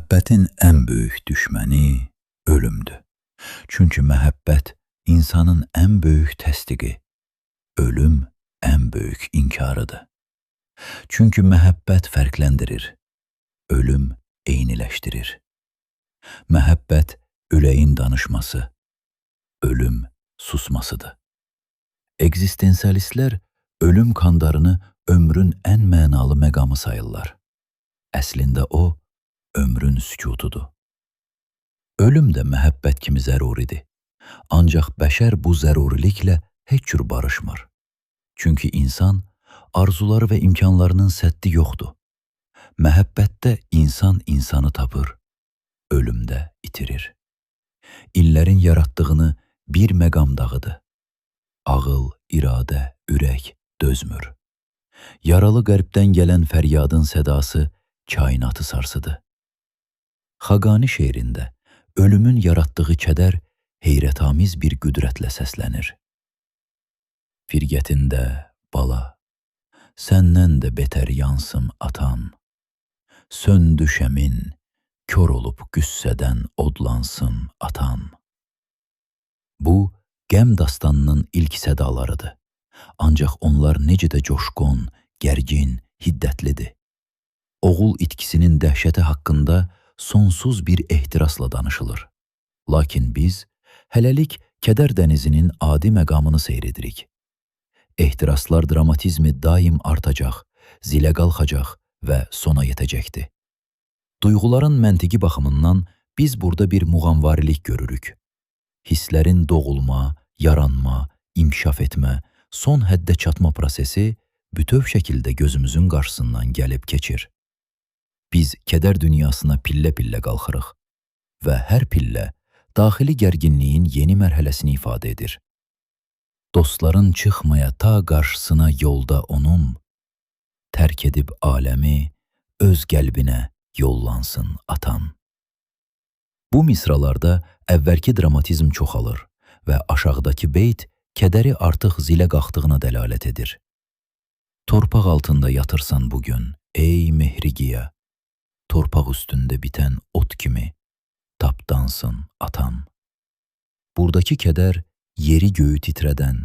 Məhəbbətin ən böyük düşməni ölümdür. Çünki məhəbbət insanın ən böyük təsdiqi, ölüm ən böyük inkarıdır. Çünki məhəbbət fərqləndirir, ölüm eyniləşdirir. Məhəbbət ürəyin danışması, ölüm susmasıdır. Ekzistensialistlər ölüm kandarını ömrün ən mənalı məqamı sayırlar. Əslində o, ömrün sükutudur. Ölüm də məhəbbət kimi zəruridir. Ancaq bəşər bu zəruriliklə heç cür barışmır. Çünki insan arzuları və imkanlarının səddi yoxdur. Məhəbbətdə insan insanı tapır, ölümdə itirir. İllərin yaratdığını bir məqam dağıdır. Ağıl, iradə, ürək dözmür. Yaralı qərbdən gələn fəryadın sədası kainatı sarsıdı. Xaqani şeirində ölümün yaratdığı kədər heyrətamiz bir qüdrətlə səslənir. Firqətində bala, səndən də betər yansın atan. Söndü şəmin, kor olub qüssədən odlansın atan. Bu, qəm dastanının ilk sədalarıdır. Ancaq onlar necə də coşqun, gərgin, hiddətlidir. Oğul itkisinin dəhşəti haqqında sonsuz bir ehtirasla danışılır. Lakin biz hələlik kədər dənizinin adi məqamını seyr edirik. Ehtiraslar dramatizmi daim artacaq, zilə qalxacaq və sona yetəcəkdir. Duyğuların məntiqi baxımından biz burada bir muğamvarilik görürük. Hisslərin doğulma, yaranma, inkişaf etmə, son həddə çatma prosesi bütöv şəkildə gözümüzün qarşısından gəlib keçir. Biz kədər dünyasına pillə-pillə qalxırıq və hər pillə daxili gərginliyin yeni mərhələsini ifadə edir. Dostların çıxmaya ta qarşısına yolda onun, tərk edib aləmi öz qəlbinə yollansın atan. Bu misralarda əvvəlki dramatizm çoxalır və aşağıdakı beyt kədəri artıq zilə qalxdığına dəlalət edir. Torpaq altında yatırsan bugün, ey mehrigiya, torpaq üstündə bitən ot kimi tapdansın atan. Buradakı kədər yeri göyü titrədən,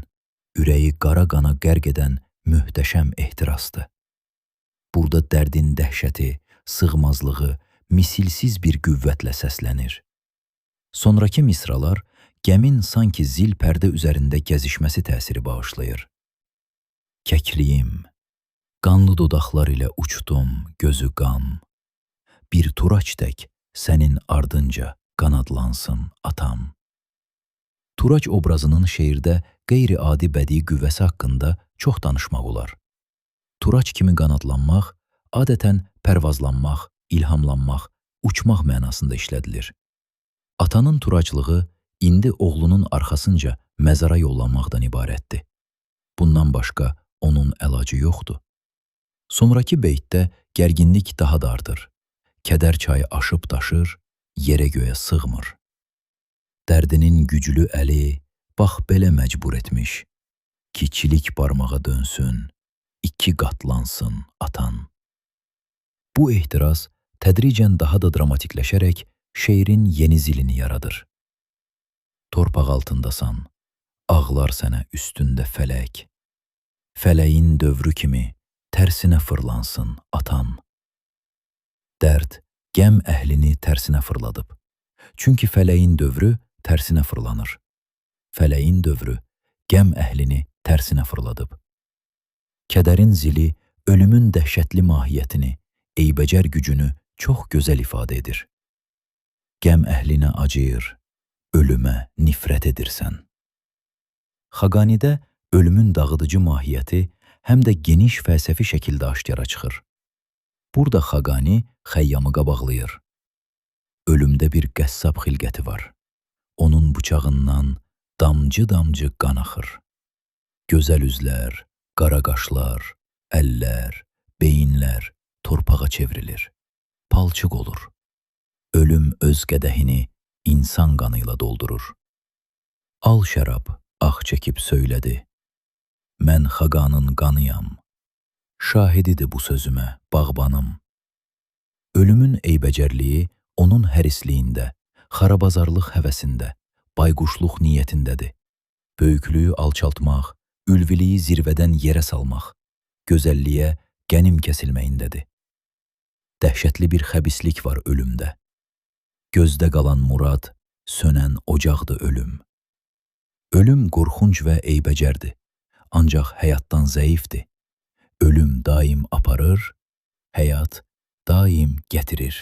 ürəyi qara qana qərq edən möhtəşəm ehtirasdır. Burada dərdin dəhşəti, sığmazlığı misilsiz bir qüvvətlə səslənir. Sonrakı misralar qəmin sanki zil pərdə üzərində gəzişməsi təsiri bağışlayır. Kəkliyim, qanlı dodaqlar ilə uçdum, gözü qan. Bir turaç tək sənin ardınca qanadlansın atam. Turac obrazının şeirdə qeyri-adi bədii qüvvəsi haqqında çox danışmaq olar. Turac kimi qanadlanmaq adətən pərvazlanmaq, ilhamlanmaq, uçmaq mənasında işlədilir. Atanın turaclığı indi oğlunun arxasınca məzara yollanmaqdan ibarətdir. Bundan başqa onun əlacı yoxdur. Sonrakı beytdə gərginlik daha da artır. Kədər çayı aşıb daşır, yerə göyə sığmır. Dərdinin güclü əli bax belə məcbur etmiş ki, çilik barmağa dönsün, iki qatlansın atan. Bu ehtiras tədricən daha da dramatikləşərək şeirin yeni zilini yaradır. Torpaq altındasan, ağlar sənə üstündə fələk. Fələyin dövrü kimi tərsinə fırlansın atan. Dərd, qəm əhlini tərsinə fırladıb. Çünki fələyin dövrü tərsinə fırlanır. Fələyin dövrü qəm əhlini tərsinə fırladıb. Kədərin zili ölümün dəhşətli mahiyyətini, eybəcər gücünü çox gözəl ifadə edir. Qəm əhlinə acıyır, ölümə nifrət edirsən. Xaqanidə ölümün dağıdıcı mahiyyəti həm də geniş fəlsəfi şəkildə aşkara çıxır. Burada Xaqani Xəyyamı qabaqlayır. Ölümdə bir qəssab xilqəti var. Onun bıçağından damcı-damcı qan axır. Gözəl üzlər, qara qaşlar, əllər, beyinlər torpağa çevrilir. Palçıq olur. Ölüm öz qədəhini insan qanı ilə doldurur. Al şərab, ah çəkib söylədi. Mən Xaqanın qanıyam. Şahididir bu sözümə, bağbanım. Ölümün eybəcərliyi Onun hərisliyində, xarabazarlıq həvəsində, bayquşluq niyyətindədir. Böyüklüyü alçaltmaq, ülviliyi zirvədən yerə salmaq, gözəlliyə qənim kəsilməyindədir. Dəhşətli bir xəbislik var ölümdə. Gözdə qalan murad, sönən ocaqdır ölüm. Ölüm qorxunc və eybəcərdir, ancaq həyatdan zəifdir. Ölüm daim aparır, həyat daim gətirir.